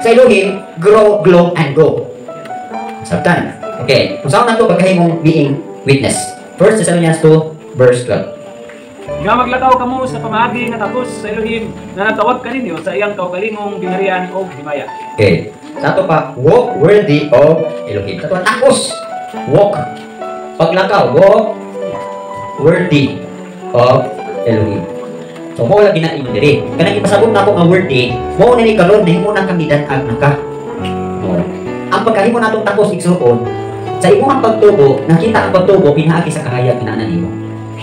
Sa Elohim, grow, glow, and go. Sabtan. Okay. Kung saan na to pagkahimong being witness. 1 Thessalonians 2, verse 12. Nga maglakaw kamo sa pamaagi nga takos sa Elohim na nagtawag kaninyo sa iyang kaugalingong gingharian og himaya. Okay. Sa ato pa, walk worthy of Elohim. Sa ato, takos. Walk. Paglakaw, walk worthy of Elohim. So, mao lagi na ingon diri. Kanang ipasabot nako nga worthy, mao na ni karon nahimo na kang gidan-ag na ka. Oh. Ang pagkahimo natong takos, igsuon, sa imong pagtubo, nakita ang pagtubo pinaagi sa kahayag kinana nimo.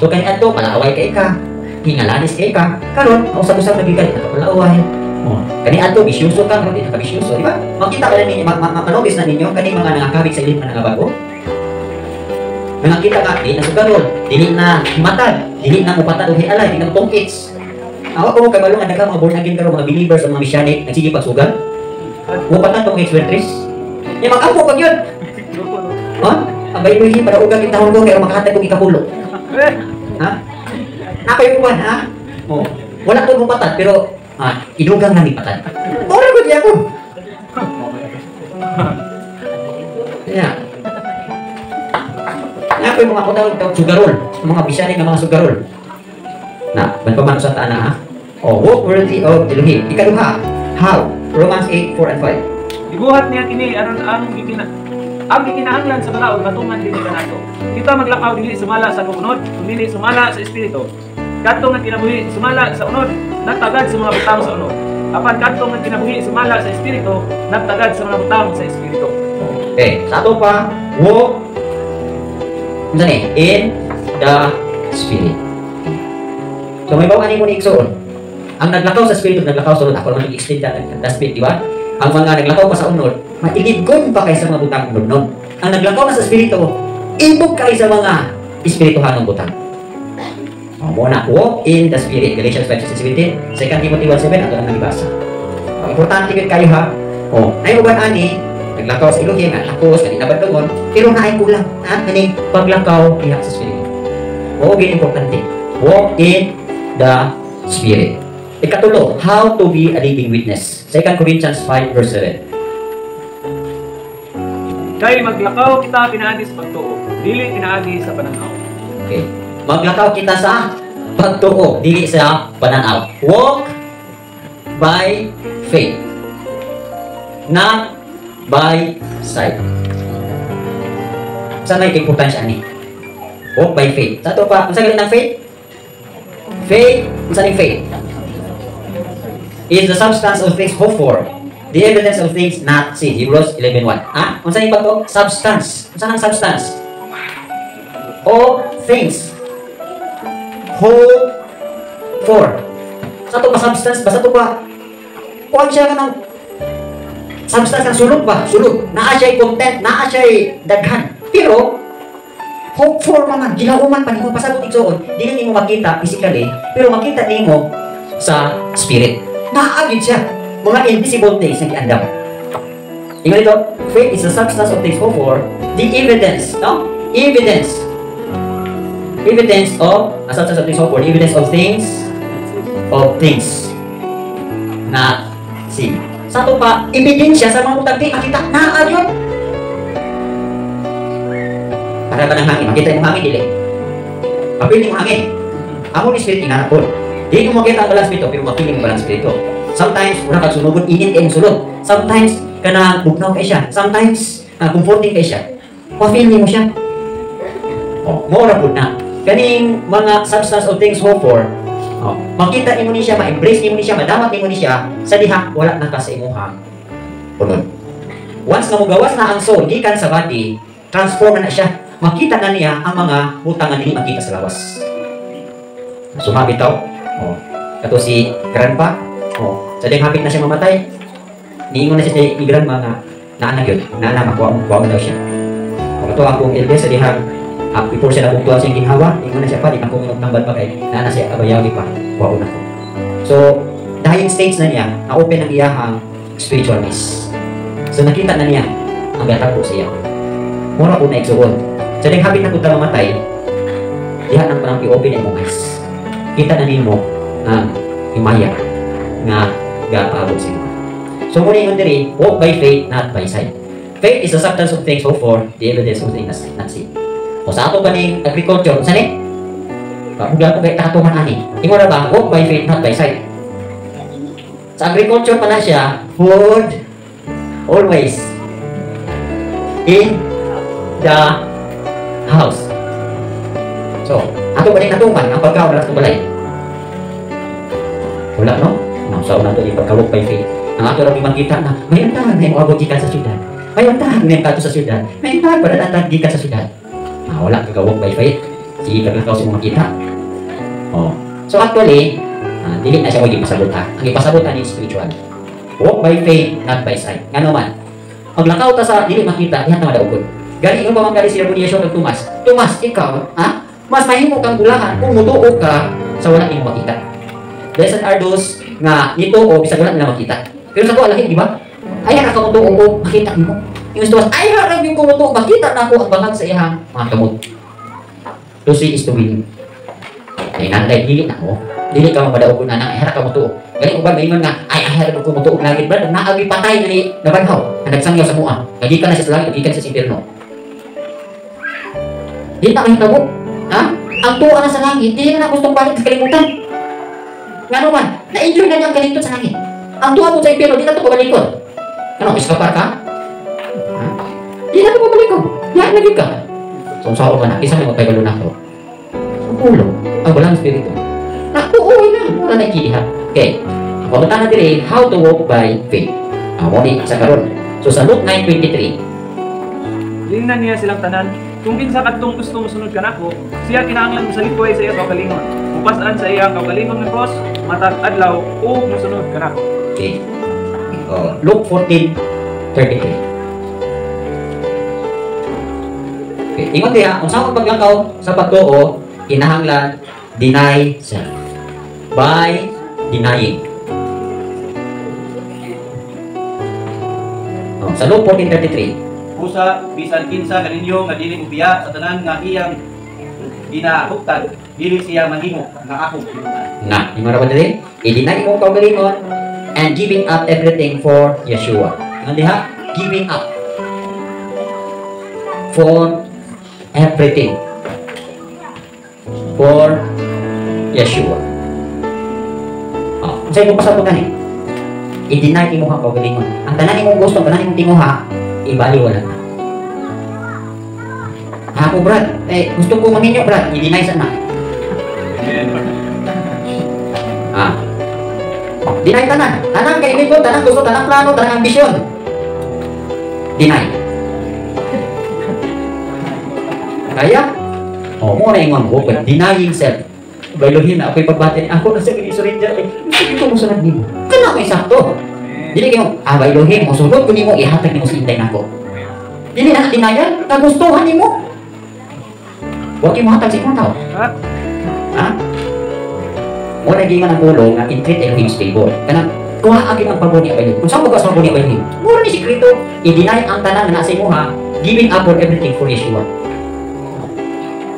So kay adto palaaway kay ka, hingalanis kay ka, karon usab-usab lagi ka nakapalaaway. Oh, kani adto bisyoso ka, karon di na ka bisyoso, di ba? Makita ka na ninyo, ma-notice na ninyo kani mga nangakabig sa ilim nga bago. Nangakita ka, di na sugarol, dili na himatag, dili na mupatad og hialay, di na mutungkits. Awa ko mo kay balong nga mga born again karon, mga believers o mga messianic nagsige pagsugal. Mupatad tong H23. Ya mag-ampo pag yun. Ha? Abay luhi para ugang intahon ko kay makahatag kog ikapulo. Ha? Napay uban ha? Oh. Wala ko mupatad pero idugang lang ipatad. Ora ko diya ko. Yeah. Napay mga kutawag tawag sugarol, mga bisyari nga mga sugarol. Na, ban pa man sa taana ha? Oh, walk worthy of Elohim. Ikaduha, how? Romans 8, 4 and 5. Gibuhat niya kini aron ang gikinahanglan sa balaod matuman dinhi kanato. Kita maglakaw dili sumala sa unod, kundi sumala sa espiritu. Kadto nga kinabuhi sumala sa unod, nagtagad sa mga butang sa unod. Apan kadto nga kinabuhi sumala sa espiritu, nagtagad sa mga butang sa espiritu. Okay, sa ato pa, walk unsa ni? In the Spirit. So may bawo ani mo ni igsuon. Ang naglakaw sa espiritu, naglakaw sa unod. Ako naman i-explain the spirit, di ba? Ang mga naglakaw pa sa unod, mailibgon pa kay sa mga butang unod nun. Ang naglakaw na sa espiritu, ibog kay sa mga espirituhanong butang. O, mo na, walk in the Spirit. Galatians 5:17, 2 Timothy 1:7, ato nang nabasa. O, importante gyud kayo ha. O, ay uban ani, naglakaw sa Elohim, at lakos, kanina bandungon, pero naay kulang, ha? Kaning paglakaw diha sa Espiritu. O, gin importante. Walk in the Spirit. Ikatulo, how to be a living witness. 2 Corinthians 5 verse 7. Kay maglakaw kita pinaagi sa pagtuo, dili pinaagi sa pananaw. Okay. Maglakaw kita sa pagtuo, dili sa pananaw. Walk by faith, not by sight. Sa may importansya ani? Walk by faith. Sa ato pa, unsa gali ng faith? Faith, unsa ning faith? Is the substance of things hoped for, the evidence of things not seen. Hebrews 11:1. Ah, unsa ning pagtuo? Substance. Unsa nang substance? Of things hope for. Sa ato pa substance, basta to pa kuan siya ka ng substance ng sulod ba? Sulod. Naa siya'y content, naa siya'y daghan. Pero hope for man, gilauman pa nimo pasabot, igsuon, dili nimo makita physically, pero makita nimo sa spirit. Naa gyud siya. Mga invisible things na giandam. Ingon dito, faith is the substance of things hoped for, the evidence, no? Evidence. Evidence of, a substance of things hoped for, the evidence of things not seen. Sa ato pa, ebidensya sa mga butang di makita, naa yun. Para ba ng hangin? Makita yung hangin, dili. Mapili mo hangin. Amo ni spirit inanapon. Di mo makita ang balang spirito, pero mapili mo balang spirito. Sometimes, wala kang sunugon, init kay sulod. Sometimes, kanang bugnaw kay siya. Sometimes, comforting kay siya. Ma-feel mo siya. Oh, mo ra pud na. Kaning mga substance of things hoped for, oh, makita nimo ni siya, ma-embrace nimo ni siya, madamat nimo ni siya, sa diha wala na ka sa imuhang unod. Once nga mogawas na ang soul gikan sa body, transform na siya. Makita na niya ang mga butang nga dili makita sa lawas. Suma bitaw. Oh, kato si grandpa. Oh, sa dihang hapit na siya mamatay, niingon na siya ni grandma nga naa na gyud, naa na makuha mo, kuha mo daw siya. Oh, kato akong eldest sa dihang before siya nabugtuan siyang ginhawa, ingon na siya pa, di na ko tambal pa kay naa na siya abayawi pa, kuha na ko. So, dying stage na niya, na-open ang iyahang spiritual eyes. So, nakita na niya ang gatagpo sa iya. Mura po na igsuon. Sa dihang hapit na punta mamatay, diha nang parang i-open ang imong eyes. Kita na nimo ang himaya nga gapaabot sa imo. So muna yung diri, walk by faith, not by sight. Faith is the substance of things hoped for, the evidence of things not seen. O sa ato ganing agriculture, sa ni? Pagbulan ko kay katuman ani. Ingon ra ba, walk by faith, not by sight. Sa agriculture pa na siya, food always in the house. So, ato ba natuman ang pagkaon na sa balay? Wala, no? Sa una to, ipagka-walk by faith. Ang ato lang makita na, may antahan na yung abot gikan sa syudad. May antahan na yung kato sa syudad. May antahan pa na antahan gikan sa syudad. Ah, wala, kagawag by faith. Sige, kaglakaw sa mga kita. Oh. So actually, dili na siya mo ipasabot ha. Ang ipasabot ni spiritual. Walk by faith, not by sight. Ngano man? Maglakaw ta sa dili makita, diha ta madaogon. Gani ingon pa man gali si Rabbi Yeshua kag Tomas. Tomas, ikaw, ha? Mas mahimo kang bulahan kung mutuo ka sa wala nimo makita. Blessed are those nga nituo bisag wala nila makita. Pero sa tuwa lahi, di ba? Ay ra ka mutuo o makita nimo. Yung Tomas, ay ra gyud ko mutuo, makita nako ang bangag sa iyang mga kamot. To see is to believe. Ay nanday dili na ko. Dili ka madaogon na nang ay ra ka mutuo. Gani uban maingon nga ay ay ra ko mutuo langit ba naagi patay na ni nabanhaw na nagsangyaw sa mua. Nagikan na siya sa langit, nagikan siya sa impierno. Di na kahitabo. Ha? Ang tuwa na sa langit, di na gustong balik sa kalimutan. Ngano man, na-enjoy na niya ang kalintot sa langit. Ang tuwa mo sa impierno, di na ito pabalikon. Ano, iskapar ka? Ha? Di na ito pabalikon. Diyan na ka. So, sa ka na, isa may magpagalo na ako. Ang ulo, ang walang espiritu. Nakuuwi na, wala na ikiha. Okay, ang pamata na diri, how to walk by faith. Ang muna sa karon. So, sa Luke 9:23, Lingnan niya silang tanan, kung kinsa kadtong gusto mosunod kanako, siya kinahanglan mosalikway sa iya kaugalingon. Mupas-an sa iya kaugalingon nga cross, matag adlaw ug mosunod kanako. Okay. Luke 14:33. Okay. Ingon diha, unsa ang paglakaw sa pagtuo, kinahanglan deny self. By denying. Oh, sa Luke 14:33. Busa bisan kinsa kaninyo nga dili mobiya sa tanan nga iyang ginahuktan, dili siya mahimo nga akong tinunan. Na, ingon ra ba diri? I-deny mo kaugalingon and giving up everything for Yeshua. Ingon diha, giving up for everything for Yeshua. Oh, unsay mo pasabot gani? I-deny imo ang kaugalingon. Ang tanan imong gusto, ang tanan imong tinguha, ibaliwala na. Ako brad, eh, gusto ko maminyo brad, i-deny sa na. Ah. Deny tanan. Tanang kaibigan, tanang gusto, tanang plano, tanang ambisyon. Deny. Kaya? Oh, mo na ingon ko, denying self. Baylohin na ako'y pagbati. Ako na sa ginisurinja. Eh, gusto ko musunod nimo. Kana ko sakto. Dili kayo, baylohin, musunod ko nimo, ihatag nimo sa inday nako. Dili na denial, kagustuhan nimo. Huwag mo hatag sa imong tao. Ha? Mo na giingon ang pulong nga entreat Elohim's favor. Kanang kuha agin ang pabor ni Elohim. Kung saan mo sa pabor ni Elohim? Mura ni sikreto, i-deny ang tanan nga nasa imuha, giving up for everything for Yeshua.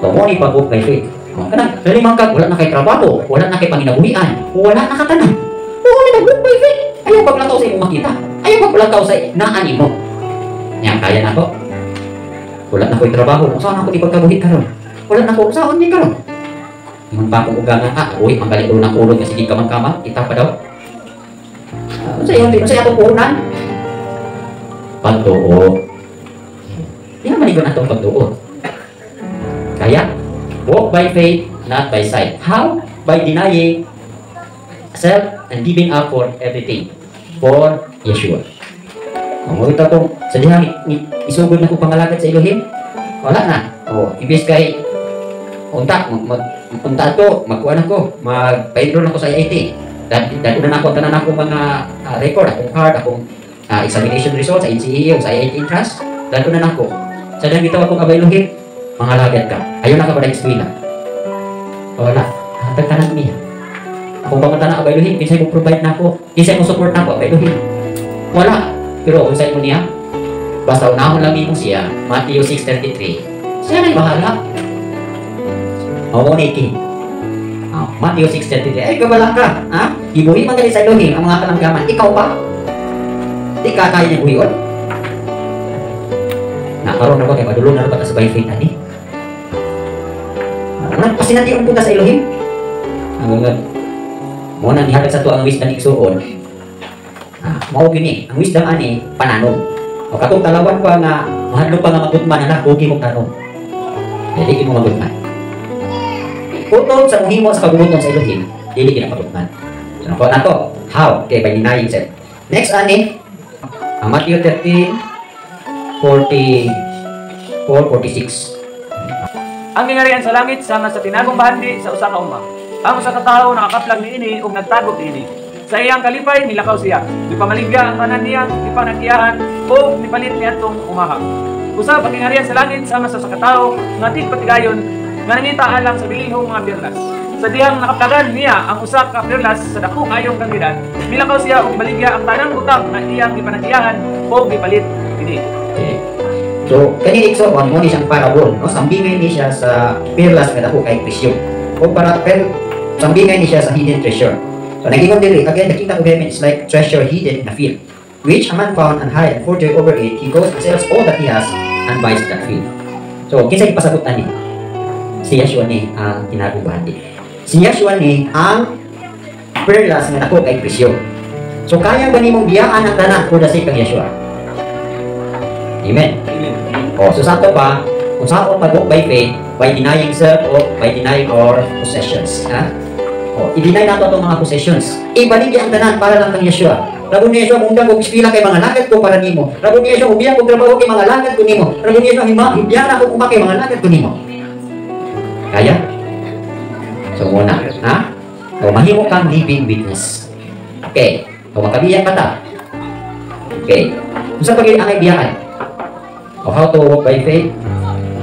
So, mo ni pag-walk by faith. Kanang dali man kag wala na kay trabaho, wala na kay panginabuhian, wala na ka tanan. Mo ni nag-walk by faith. Ayaw paglakaw sa imong makita. Ayaw paglakaw sa naan imo. Nya kaya na to. Wala na ko'y trabaho. Saan ako ipagkabuhi karon? Wala na ko saan ni karon? Ingon pa akong ugangan, uy, ang galing ng ulo nga sige kamang-kamang, kita pa daw. Unsa iyang unsa atong puhunan? Pagtuo. Di naman ligon atong pagtuo. Kaya, walk by faith, not by sight. How? By denying self and giving up for everything for Yeshua. Ang mga ito kung sa dihang isugod na ko pangalagad sa Elohim, wala na. O, ibis kay unta, unta to, magkuan ako, magpa-enroll ako sa IIT. Dad na ako, tanan ako mga record, akong card, akong examination results sa NCAA, sa IIT entrance, dad na ako. Sa dihang bitaw akong abay Elohim, mangalagad ka. Ayaw na ka ba na eskwela? Wala. Hatag ka na niya. Akong pamata na abay Elohim, kinsay mo provide na ako, kinsay mo support na ako, abay Elohim. Wala. Pero kung sa'yo mo niya, basta unahon lang nimo siya, Matthew 6:33, siya na'y bahala. Oo, Nikki. Matthew 6:33, ay kabala ka, ha? Ibuhi man gali sa Elohim ang mga kalanggaman, ikaw pa. Di ka kaya niya buhion. Na karon na ba kay padulong na ba ta sa by faith ani? Muna pasinati punta sa Elohim. Ang nga mo na gihatag sa ato ang wisdom, igsuon. Ah, mao gini, ang wisdom ani pananom. O katong talawan pa nga mahadlok pa nga magutman na hugi mong tanom. Dili mo magutman. Utod sa muhimo sa kagumuton sa Elohim, dili gina magutman. So nakuha na to. How? Okay, by denying self. Next ani, ang Matthew 13, 44, 46. Ang gingharian sa langit sama sa tinagong bahandi sa usa ka uma. Ang usa ka tawo nakakaplag niini ug nagtago niini. Sa iyang kalipay nilakaw siya. Gipamaligya ang tanan niyang gipanag-iyahan ug nipalit niadtong umaha. Usab ang gingharian sa langit sama sa usa ka tawo nga tigpatigayon nga nangita alang sa bililhong mga perlas. Sa dihang nakaplagan niya ang usa ka perlas sa dako kayong kantidad, milakaw siya ug baligya ang tanang butang nga iyang gipanag-iyahan ug gipalit kini. Okay. So, kani igsoon mo ni siyang parable, no? Sambingay ni siya sa perlas nga dako kay presyo. O para per sambingay ni siya sa hidden treasure. So, nagingon diri, again, the kingdom of heaven is like treasure hidden in a field, which a man found and hide and for joy over it, he goes and sells all that he has and buys that field. So, kinsa ipasabot ani? Si Yeshua ni ang tinagong bahandi. Si Yeshua ni ang perlas nga dako kay presyo. So, kaya ba nimong biyaan ang tanan for the sake ng Yeshua? Amen. O, so sa ato pa, kung saan pag by faith, by denying self o by denying our possessions. Ha? O, i-deny nato itong mga possessions. Ibaligya ang tanan para lang kang Yeshua. Rabo ni Yeshua, mundang kong eskwela kay mga lakad ko para nimo. Rabo ni Yeshua, ubiyan kong trabaho kay mga lakad ko nimo. Rabo ni Yeshua, hima, hibiyara kong uma kay mga lakad ko nimo. Kaya? So muna, ha? O, mahimo kang living witness. Okay. O, makabiya ka ta. Okay. Kung sa pag ang biyaan, o how to walk by faith,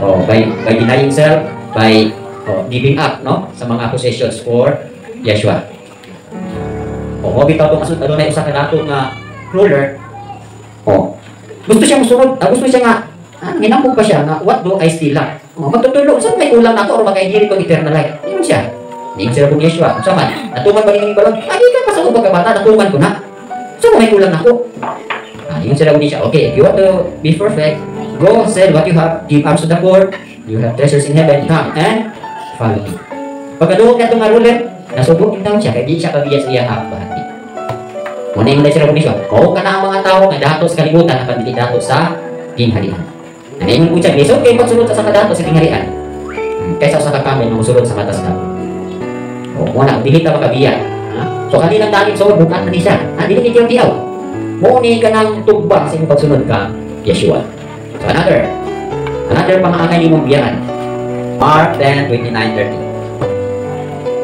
o by denying self, by, o, giving up, no, sa mga possessions for Yeshua. O mo bitaw tong asud adunay usa ka dato nga ruler. O gusto siya musunod, gusto siya nga nginambog pa siya nga, "What do I still lack?" O, magtutulo, saan may kulang nato or maka-inherit og eternal life? Ingon siya. Ingon sila kung Yeshua, unsa man? Natuman ba ninyo balon? Ay, ka pa sa akong pagkabata, natuman ko na. So may kulang nako. Ingon sila kung siya, "Okay, if you want to be perfect, go sell what you have, give alms to the poor, you have treasures in heaven, come and follow me." Pagkaduhog niya itong nga ruler, nasubo in taon siya, kaya di siya kabiya sa iya bahati. Muna yung sila kung siya, kung ka na ang mga tao nga dato sa kalibutan, apan dili dato sa gingharian. Ano yung siya, lisod kay pagsulod sa kadato sa gingharian. Kaysa sa kakamel nga musulod sa mata sa dako. O, muna, dili ta makabiya. Ha? So, kaninang dagit so, bukat na ni siya. Ha, dili ni tiyaw. Mo ni ka ng tugba sa imong pagsunod ka, Yeshua. So, another. Another pangangay nimong biyaan. Mark 10, 29, 30.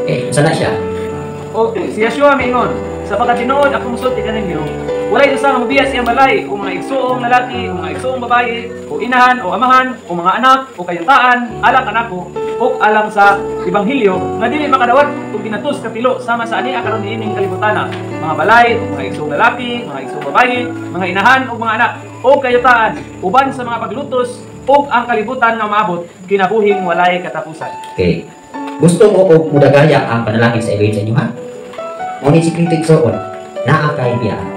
Okay, saan na siya? O si Yeshua miingon, "Sapagkat tinuod akong musulti kaninyo, walay usa nga mobiya sa iyang balay, o mga igsuong lalaki, o mga igsuong babaye, o inahan, o amahan, o mga anak, o kayutaan, alang kanako, o alang sa ebanghelyo, nga dili makadawat og ginatos kapilo sama sa ania karon niining kalibutana, mga balay, o mga igsuong lalaki, mga igsuong babaye, mga inahan o mga anak, o kayutaan, uban sa mga paglutos, ug ang kalibutan nga maabot, kinabuhing walay katapusan." Okay. Gusto mo og mudagaya ang panalangin sa Elohim sa inyo, ha? Ngunit si Kristo, igsoon, naa kay biyaan.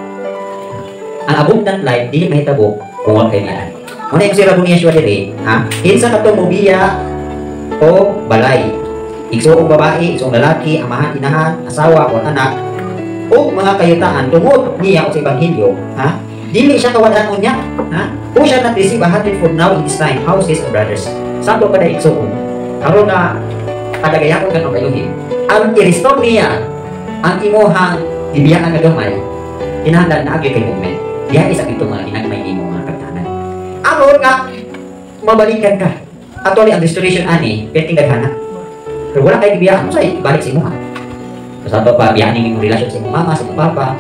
Ang abundant life dili mahitabo kung wa kay biyaan. Muna yung si Rabo ni Yeshua diri, ha? Kinsa kato mobiya o balay, igsuong babae, igsuong lalaki, amahan, inahan, asawa o anak, o mga kayutaan tungod niya o sa ebanghelyo, ha? Dili siya kawadan unya, ha? Who shall not receive a hundredfold now in this time, houses and brothers. Sampo pa na, igsuon. Karon na padagayakon ka ng Elohim. Ang i-restore niya ang imuhang gibiyaan nga gamay, kinahanglan naa gyud kay movement. Diha isa ito mga ginagmay nimo mga kaptanan. Aron nga mabalikan ka. Actually, ang restoration ani, perting daghana. Pero wala kay gibiyaan mo sa ibalik sa imuha. So, sa pa, biyaan imong relasyon sa imong mama, sa imong papa.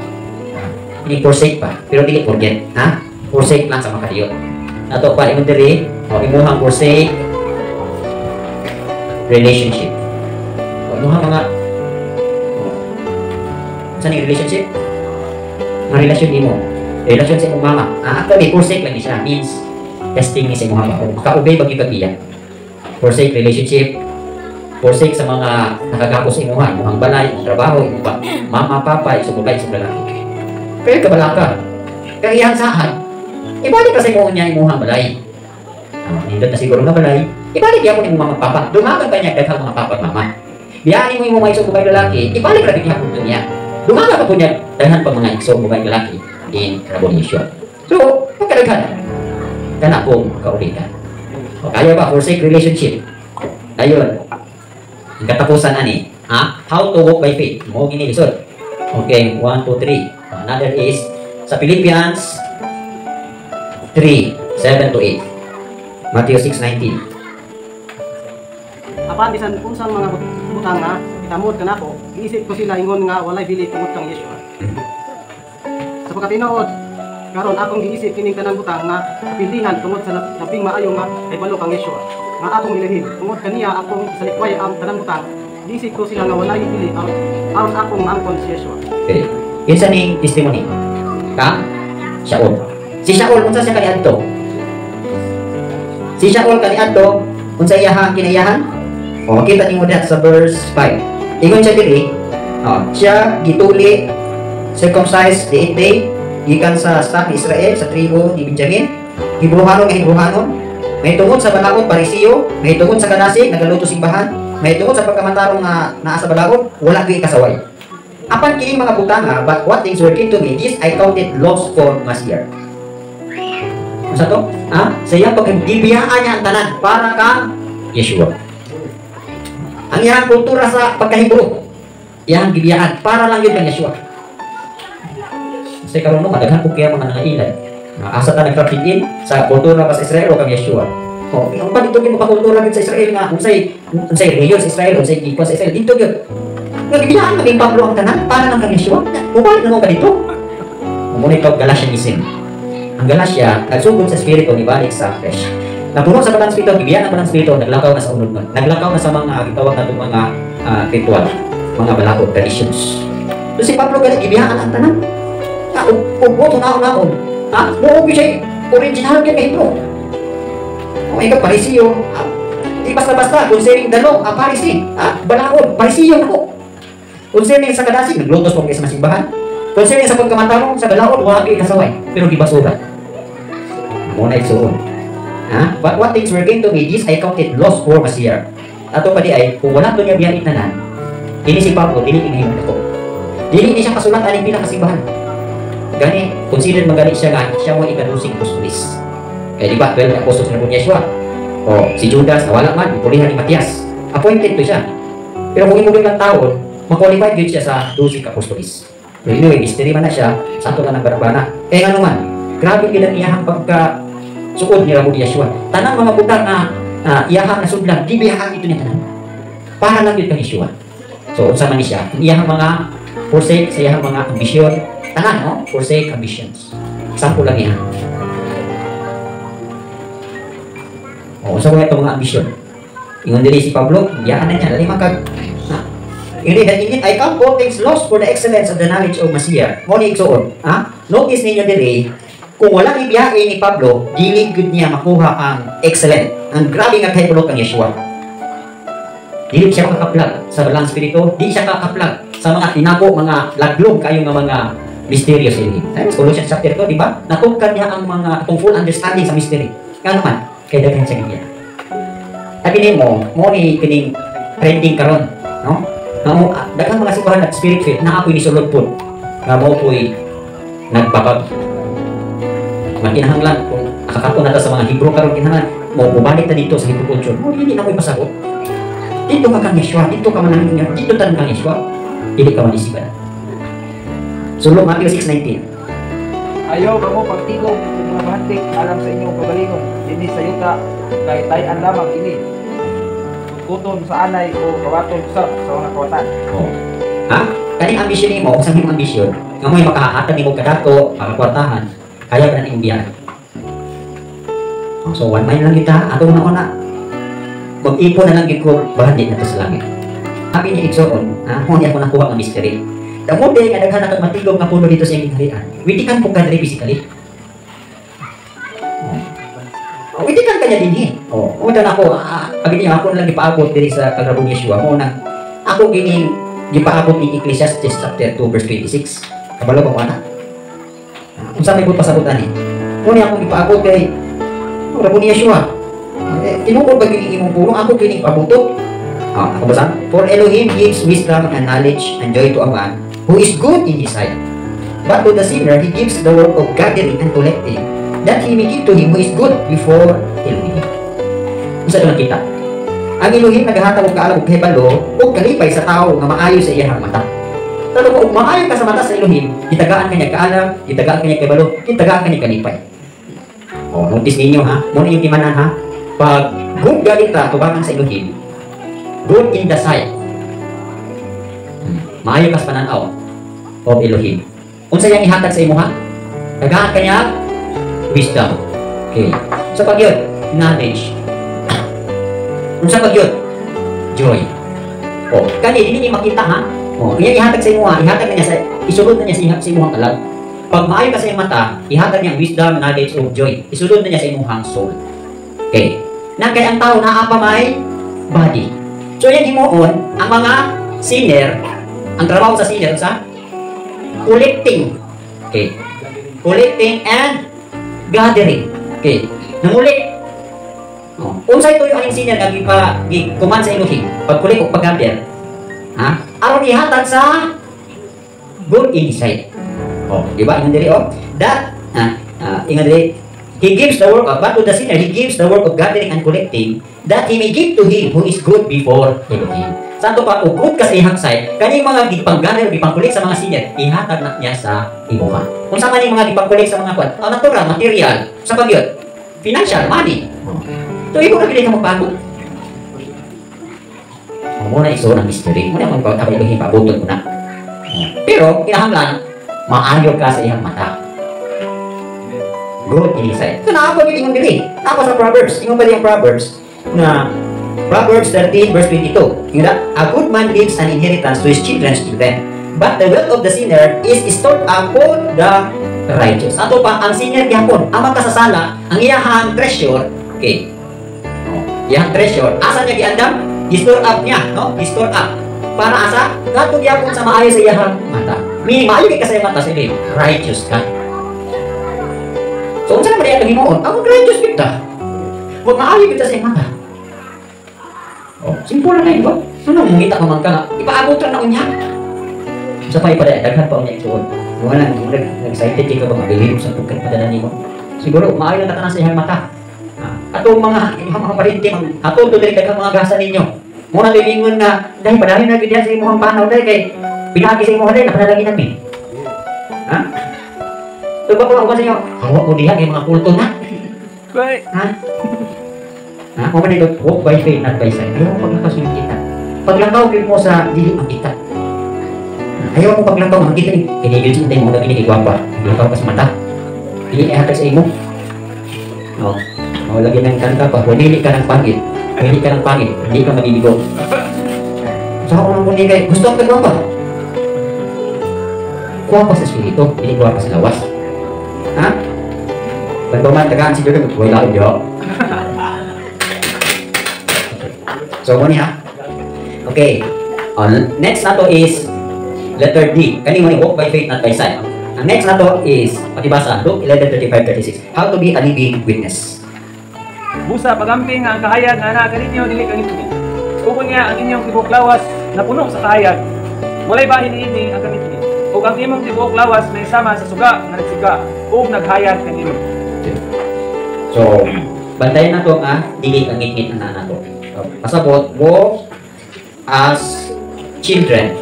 Ini forsake pa, pero dili forget, ha? Forsake lang sa makadiyot. Nato pa imong diri, o imuhang forsake relationship. O imuhang mga, o, sa ning relationship? Mga relasyon nimo. Relasyon sa imong mama. Actually, forsake lang ni siya. Means, testing ni sa imong mama. Kung maka-obey ba gyud ka iya. Forsake relationship, forsake sa mga nakagapos sa imuha, imong balay, imong trabaho, imong pa, mama, papa, isong babae, isong lalaki. Pero kabala ka. Kay iyang saad, ibalik kasi mo niya imuhang balay. Oh, nindot na siguro nga balay, ibalik gyapon imong mama ug papa. Dumagan pa niya daghang mga papa at mama. Biyaan mo imong mga igsoong babae, lalaki, ibalik ra gyapon to niya. Dumagan pa po niya daghan pa mga igsoong babae, lalaki in revolution. So, pagkadaghan, kana pong kaulitan. O, kaya ba, forsake relationship? Ayun. Ang katapusan ani, ha? How to walk by faith. Mo gini lisod. Okay, 1, 2, 3. Another is sa Philippians 3, 7 to 8. Matthew 6, 19. Apan bisan unsang mga butang nga itamod kanako, giisip ko sila ingon nga walay bili tungod kang Yeshua. Sa pagkatinuod, karon akong giisip kining tanang butang nga kapildihan tungod sa labing maayo nga kahibalo kang Yeshua nga akong ilahim. Tungod kaniya akong salikway ang tanang butang, giisip ko sila nga walay bili aron aron akong maangkon si Yeshua. Okay. Kinsa ning testimony? Ka? Shaul. Si Shaul, unsa siya kaniadto? Si Shaul kaniadto, unsa iyahang kinaiyahan? O, makita nimo diha sa verse 5. Ingon siya diri, oh, siya gituli, circumcised the eighth day, gikan sa stock ni Israel, sa tribo ni Benjamin, Hebruhanon nga Hebruhanon, may tungod sa balaod, Parisiyo, may tungod sa kadasig, nagaluto simbahan, may tungod sa pagkamatarong nga naa sa balaod, wala gyud kasaway. Apan kining mga butanga, but what things were gain to me, this I counted loss for Messiah. Unsa to? Ha? Sa iyang pagkagibiyaan niya ang tanan para kang Yeshua. Ang iyang kultura sa pagkahibro, iyang gibiyaan para lang yun kang Yeshua. Kasi karon no, kadaghan po kaya mga nangailad. Asa ta nag-fit in sa kultura pa sa Israel o kang Yeshua? Oh, ang pa dito gyud kultura gyud sa Israel nga unsay unsay reliyon sa Israel, unsay gikuan sa Israel dito gyud. Nga gibiyaan maging Pablo ang tanan para lang kang Yeshua. Mubalik na mo ka dito. Muna ito Galatianism. Ang Galatia, nagsugod sa espiritu, nibalik sa flesh. Napuno sa Balang Espiritu, gibiyaan ang Balang Espiritu, naglakaw na sa unod nun. Naglakaw na sa mga gitawag natong mga ritual, mga balaod, traditions. So si Pablo gani gibiyaan ang tanan. Nga ug mo naon naon. Ha? Mo siya original gyud kay Hebrew. O ikaw Parisiyo, ha? Di basta-basta concerning the law, ang Parisi, ha? Balaod, Parisiyo nako. Concerning sa kadasig, naglutos po kayo sa simbahan. Concerning sa pagkamatarong sa balaod, wala kayo kasaway, pero gibasura. Mo na igsuon. Ha? But what things were gained to me, this I counted loss for Messiah. Ato pa di ay, kung wala to niya biyain tanan, kini si Pablo, dili ni ngayon ako. Dili ni siya kasulat aning pila kasimbahan. Gani, consider magani siya nga, siya mo ikadusing apostolis. Kaya di ba, 12 apostles na po ni Yeshua. O, si Judas, nawala man, ipulihan ni Matias. Appointed to siya. Pero kung imong lang taon, ma-qualified yun siya sa 12 apostolis. Pero anyway, mystery man na siya, sa ato na ng barabana. Eh ano man, grabe gid ang iyahang pagka suod ni Ramo Yeshua. Tanang mga butang nga iyahang nasudlan, di biyahang ito niya tanan. Para lang yun kang Yeshua. So, unsa man ni siya, ang iyahang mga forsake sa iyahang mga ambisyon, tanan, no? Forsake ambitions. Sample lang niya. O, unsa ko itong mga ambisyon? Ingon diri si Pablo, biyaan na niya, dali man kag ha? Ingon that indeed I count all things lost for the excellence of the knowledge of Messiah. Mo ni igsuon, ha? Notice ninyo diri, kung wala ni biyahe ni Pablo, dili gud niya makuha ang excellent, ang grabe nga kahibalo kang Yeshua. Dili siya makakaplag sa Balang Espiritu, di siya kakaplag sa mga tinako, mga laglog kayo nga mga misteryo sa inyo. Colossians chapter 2, di ba? Natugkan niya ang mga itong full understanding sa mystery. Nga naman, kay daghan sa niya. Sabi nimo, mo ni kining trending karon, no? Nga mo daghang mga simbahan at spirit filled na ako'y nisulod pod. Nga mo po'y nagbabag. Nga kinahanglan kung nakakato na ta sa mga Hebrew karon, kinahanglan mo mubalik ta dito sa Hebrew culture. Mo dili na ko'y pasabot. Dito ka kang Yeshua, dito ka manangin niya, dito tan kang Yeshua. Dili ka manisiban. Sulong Matthew 6:19. Ayaw kamo pagtigom ug mga bahantik alang sa inyong kagalingon dinhi sa yuta, kay tay-an lamang ini. Kuton sa anay o kawaton usab sa mga kawatan. Oh. Ha? Kaning ambisyon nimo, sa imong ambisyon, nga mo'y makahatag nimo kadato, makakwartahan, kaya ka na imong biyahe. Oh, so one mind lang kita, ato na una. Mag-ipon na lang gyud ko, bahan di na to sa langit. Sabi ni Igsoon, ha, mo niya ako nakuha ang mystery. Damo day nga daghan na matigom nga puno dito sa iyang gingharian. Witikan po ka diri physically. Oh, witikan ka niya dinhi. Oh, mo na ako, abi niya ako na lang gipaabot diri sa kagrabong Yeshua. Mo na ako gining gipaabot ni Ecclesiastes chapter 2 verse 26. Kabalo ba mo ana? Unsa may buot pasabot ani? Muna akong ipaabot kay ora po ni Yeshua. Eh, tinuod ba kini imong pulong ako kini ipabuto? Ah, ako basa? For Elohim gives wisdom and knowledge and joy to a man who is good in his sight. But to the sinner, he gives the work of gathering and collecting, that he may give to him who is good before Elohim. Unsa to nakita? Ang Elohim naghahatag og kaalam ug kahibalo ug kalipay sa tawo nga maayo sa iyang mata. Talo ko, ug maayo ka sa mata sa Elohim, gitagaan ka niya kaalam, gitagaan ka niya kahibalo, gitagaan ka niya kalipay. Oh, notice ninyo ha, mo na yung timanan ha. Pag good galit ta tubangan sa Elohim, good in the sight. Maayo ka sa pananaw of Elohim. Unsa yang ihatag sa imuha? Tagaan ka niya wisdom. Okay. So pag yun, knowledge. Unsa pag yun? Joy. Oh, kani dili ni makita ha. Oh, iya ihatag sa imuha, ihatag na niya sa isulod na niya sa imuhang kalag. Pag maayo ka sa iyang mata, ihatag niya ang wisdom, knowledge, o joy. Isulod na niya sa imuhang soul. Okay. Na kay ang tao naa pa may body. So yan himuon ang mga sinner, ang trabaho sa sinner sa collecting. Okay. Collecting and gathering. Okay. Nangulit. Oh. Unsay tuyo aning sinner nga gipa gi-command sa Elohim pag-collect ug pag-gather? Ha? Aron ihatag sa good insight. Oh, di ba? Ingon diri oh. That ingon diri, he gives the work of, but to the sinner, he gives the work of gathering and collecting, that he may give to him who is good before Elohim. Sa ato pa, ug good ka sa iyang sight, kaning mga gipang-gather, gipang-collect sa mga sinner, ihatag na niya sa imuha. Kung sa kaning mga gipang-collect sa mga kwan, ang natural, material, sa pagyud, financial, money. So, imo na ka magbago. Oh, muna iso ng mystery. Muna akong pag Elohim, paabuton mo na. Pero, kinahanglan, maayo ka sa iyang mata. Good in his sight. So, naa pa gyud ingon diri. Naa pa sa Proverbs. Ingon pa yung Proverbs na Proverbs 13 verse 22. Ingon na, "A good man leaves an inheritance to his children's children, but the wealth of the sinner is stored up for the righteous." Ato pa, ang sinner gyapon, ang makasasala, ang iyahang treasure, okay. Oh, iyahang treasure, asa niya giandam? I-store up niya, no? I-store up. Para asa? Kadto gyapon sa maayo sa iyahang mata. Meaning, maayo kay ka sa iyang mata, sa righteous ka. So, unsa naman iya himuon? Ang righteous kita. Wag maayo kita sa iyang mata. Oh, simple lang kayo, ba? Ano, mungita ka man ka nga, ipaabot lang na unya. Sa pa ipadaya, daghan pa unya isuod. Wala, wala, excited ka ba mabilin sa pagkat padala nimo? Siguro, maayo na tanan sa iyang mata. Atong mga parente, ato to diri daghang mga gasa ninyo. Muna lilingon nga, dahil padayon na gid sa imong panaw dahil kay pinagi sa imong dahil napanalangin nami. Ha? So ba ko sa inyo? Hawa ko diha kay mga kulto na. Right. Ha? Ha? Mo man ito, walk by faith, not by sight. Ayaw mo paglakaw sa kita. Paglakaw gyud mo sa dili makita. Ayaw mo paglakaw makita ni kini gyud sa mo kini gwapa. Paglakaw ka sa mata. Dili ihatag sa imo. No. O lagi ng kanta pa, pumili ka ng pangit. Pumili ka ng pangit, hindi ka maliligo. Sa ako nang kundi kay gusto ang kagwapa. Gwapa sa espiritu, hindi gwapa sa lawas. Ha? Pag tagaan si Jordan, wala ko. So, mo ha? Okay. Next na to is letter D. Kani mo ni walk by faith, not by sight. Ang next na to is, pakibasa, Luke 11:35-36. How to be a living witness. Busa pagamping nga ang kahayag nga naa kaninyo dili kangitngit. Kung niya ang inyong tibuok lawas na puno sa kahayag, walay bahin niini ang kangitngit. Ug ang imong tibuok lawas na sama sa suga nga nagsiga ug naghayag kanino. So, bantayan na to nga dili kangitngit ang naa nato. So, pasabot, walk as children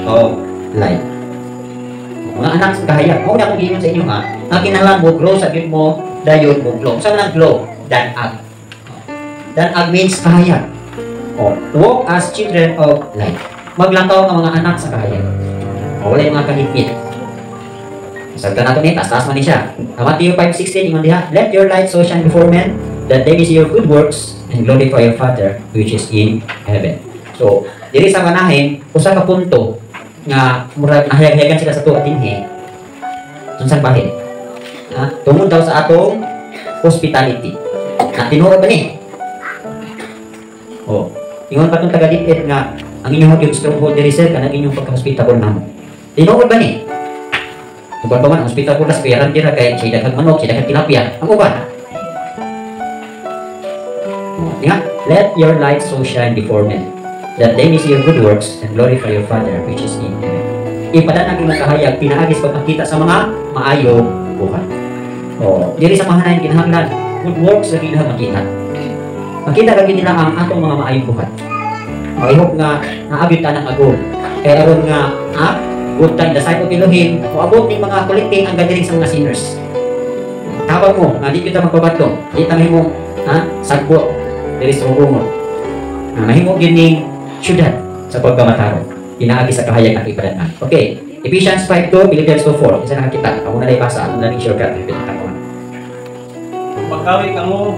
of light. Mga anak sa kahayag, mo na akong giingon sa inyo ha, nga kinahanglan mo grow sa gyud mo, dayon mo glow. Sa man ang glow? Dan-ag. Dan-ag means kahayag. O, walk as children of light. Maglakaw ang mga anak sa kahayag. O, wala yung mga kahitngit. Sagta nato ni, taas-taas man ni siya. Ang Matthew 5:16, ingon diha, "Let your light so shine before men, that they may see your good works and glorify your Father which is in heaven." So, diri sa kanahin, usa ka punto nga murag nahayag-hayagan sila sa tuwa dinhi. Unsang bahin? Ha? Tungod daw sa atong hospitality. Na tinuod ba ni? Oh, ingon pa tong taga DepEd nga ang inyong yung stronghold diri sir kanang inyong pagka-hospitable namo. Tinuod ba ni? Tungkol pa man, ang hospital po na sa bayaran dira kay siya daghang manok, siya daghang tilapia. Ang uban. Nga, "Let your light so shine before men, that they may see your good works and glorify your Father which is in heaven." Ipadala ang imong kahayag pinaagi sa pagpakita sa mga maayong buhat. Oh, diri sa Mahanaim kinahanglan good works sa kinahanglan makita. Makita lagi nila ang atong mga maayong buhat. Oh, I hope nga naabot ta ng agol. Kay aron nga good time the sight of Elohim, moabot ning mga collecting ang gathering sa mga sinners. Tabang mo nga di kita magpabatlong, di ta mahimong sagbot diri sa rungod. Na mahimo gyud ning syudad sa pagkamatarong. Pinaagi sa kahayag ng ipadatnan. Okay, Ephesians 5:2, Philippians 2:4. Isa nakakita. Ako na lang ibasa. Ako na lang shortcut. Pagkawi kamo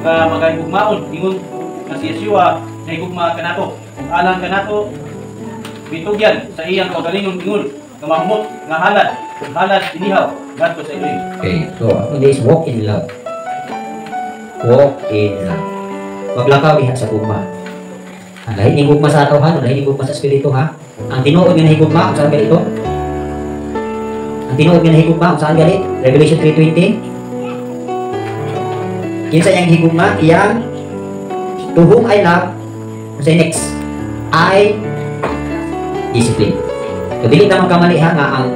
nga magahigugmaon ingon nga si Yeshua nahigugma kanato ug alang kanato mitugyan sa iyang kaugalingon ingon nga mahumot nga halad ug halad inihaw ngadto sa Elohim. Okay, so ako is walk in love. Walk in love. Maglakaw diha sa gugma. Ang lahi ning gugma sa atawhan, ang lahi ning gugma sa espiritu, ha. Ang tinuod nga nahigugma, kung saan ganito? Ang tinuod nga nahigugma, kung saan gali? Revelation 3:20. Kinsa iyang higugma? Iyang "To whom I love," say next, "I discipline." So dili ta magkamali ha nga ang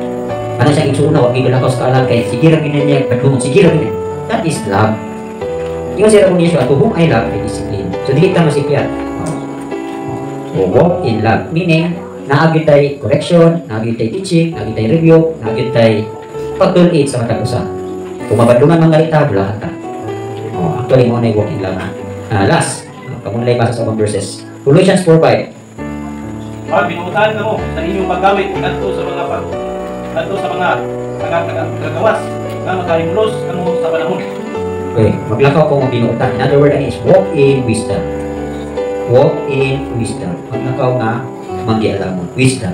ano siyang igsuon wa gid lakaw sa kaalam kay sige ra gyud niya padung, sige ra gyud. That is love. Ingon siya kung Yeshua, "To whom I love, I discipline." So dili ta masipyat. So walk in love. Meaning, naa gyud tay correction, naa gyud tay teaching, naa gyud tay review, naa gyud tay pagtulid sa matag usa. Kung mabadlungan man galita, bulahan ta. Oh, actually, mo na walk in love, ha. Last, kamo na basa sa ubang verses. Colossians 4:5. Pag binuotan kamo sa inyong pagkawit ngadto sa mga taga-gawas nga makahimulos kamo sa panahon. Okay, maglakaw ko ng binuotan. In other words, is walk in wisdom. Walk in wisdom. Maglakaw nga manggialamon. Wisdom.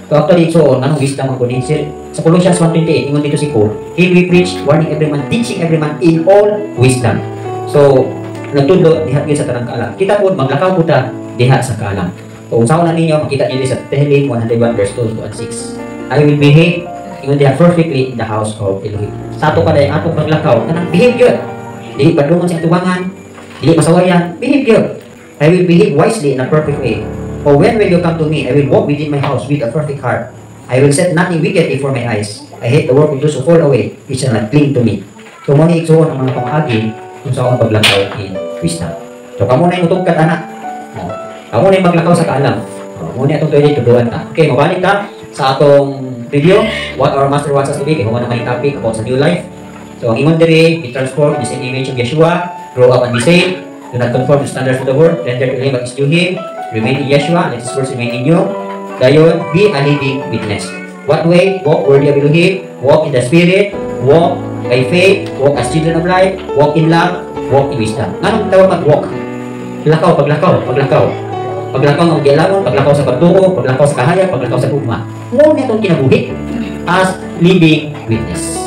So actually, so, anong wisdom ang kunin? Sir, sa Colossians 1:28, ingon dito si Paul, "Him we preach, warning every man, teaching every man in all wisdom." So, nagtudlo diha gyud sa tanang kaalam. Kita po, maglakaw po ta diha sa kaalam. So, kung saan na ninyo, makita niyo sa Tehillim 101 verse 2 and 6. "I will behave," ingon diha, "perfectly in the house of Elohim." Sa ato pa dahil atong paglakaw, kanang behave yun. Dili padungon sa tubangan, dili masawayan, behave yun. "I will behave wisely in a perfect way. Oh, when will you come to me? I will walk within my house with a perfect heart. I will set nothing wicked before my eyes. I hate the work of those who fall away, which shall not cling to me." So, mo ni igsuon ang mga pamaagi kung sa akong paglakaw in wisdom. So, kamo na yung utugkad, anak. Oh, kamo na yung maglakaw sa kaalam. Oh, mo ni atong pwede tuduan ta. Okay, mabalik ta sa atong video, what our master wants us to be, kay human naman yung topic about sa new life. So, ang ingon diri, be transformed in the same image of Yeshua, grow up and be saved, do not conform to standards of the world, render to Him what is due Him, remain in Yeshua, let His words remain in you. Dayon, be a living witness. What way? Walk worthy of Elohim, walk in the Spirit, walk by faith, walk as children of light, walk in love, walk in wisdom. Nganong tawag mag-walk? Lakaw, paglakaw, paglakaw. Paglakaw ng gialamon, paglakaw sa pagtuo, paglakaw sa kahayag, paglakaw sa gugma. Mo ni atong kinabuhi as living witness.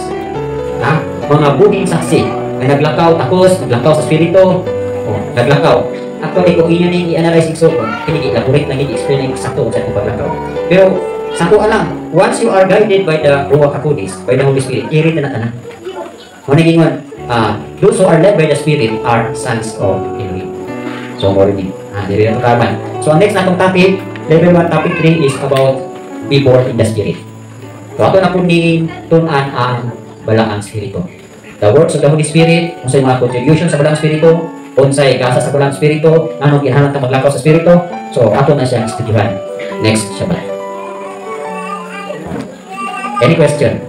Ha? Mga buhing saksi nga naglakaw takos, naglakaw sa espiritu, oh, naglakaw. Actually, kung inyo ning i-analyze igsuon, kini elaborate lang, i-explain lang sakto sa itong paglakaw. Pero sa ko alam, once you are guided by the Ruach HaKodesh, by the Holy Spirit, kiri na tanan. Mo na gingon, those who are led by the Spirit are sons of Elohim. So, mo rin diri na tukaman. So, ang next natong topic, level 1, topic 3 is about be born in the Spirit. So, ato na po ni tun-an ang Balaang Espiritu. The works of the Holy Spirit, kung sa mga contribution sa Balaang Espiritu, unsay gasa sa Balaang Espiritu, anong kinahanglan ta maglakaw sa Espiritu. So, ato na siyang estudyuhan next Shabbat. Any question?